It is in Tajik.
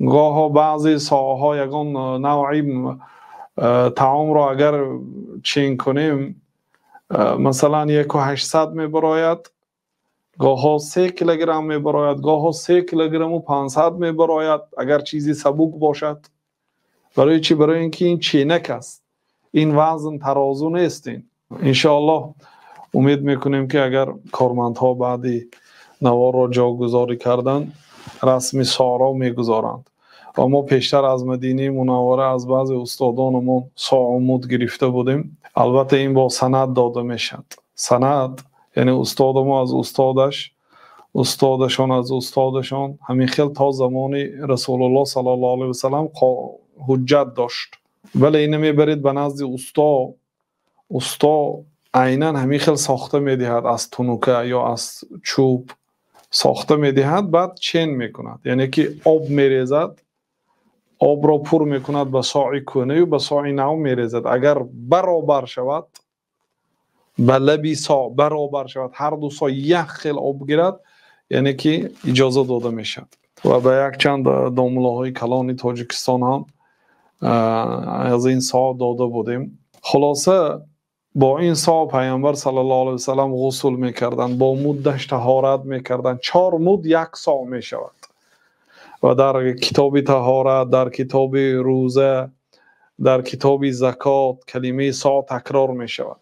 Гоҳо баъзе соҳаҳо ягон навъи таомро агар чин кунем, масалан 1,8 мебарояд, гоҳо 3 килограмм мебарояд, гоҳо 3 килограмму 500 мебарояд, агар чизи сабук бошад. Барои чӣ? Барои ин ки ин ченак аст, ин вазн тарозу нест. Ин иншоаллоҳ умед мекунем, ки агар кормандҳо баъди наворро ҷогузорӣ кардан расми соъро мегузоранд. Ва мо пештар аз Мадинаи Мунаввара аз баъзе устодонамон соъу муд гирифта будем. Албатта, ин бо санад дода мешавад. Санад, яъне устодамо аз устодаш, устодашон аз устодашон, ҳамин хел то замони Расулуллоҳ саллаллоҳу алайҳи васаллам ҳуҷҷат дошт. Бале, ина мебаред ба назди усто, усто айнан ҳамин хел сохта медиҳад, аз тунука ё аз чӯб сохта медиҳад, баъд чен мекунад, яъне ки об мерезад, обро пур мекунад ба сои кӯнаю ба сои нав мерезад. Агар баробар шавад, ба лаби со баробар шавад, ҳар ду со як хел об гирад, яъне ки иҷоза дода мешавад. Ва ба якчанд домуллоҳои калони Тоҷикистон ҳам аз ин со дода будем. Хулоса, бо ин со Пайғамбар саллаллоҳу алайҳи васаллам ғусл мекарданд, бо муддаш таҳорат мекарданд. 4 муд як со мешавад. Ва дар китоби таҳорат, дар китоби рӯза, дар китоби закот калимаи со такрор мешавад.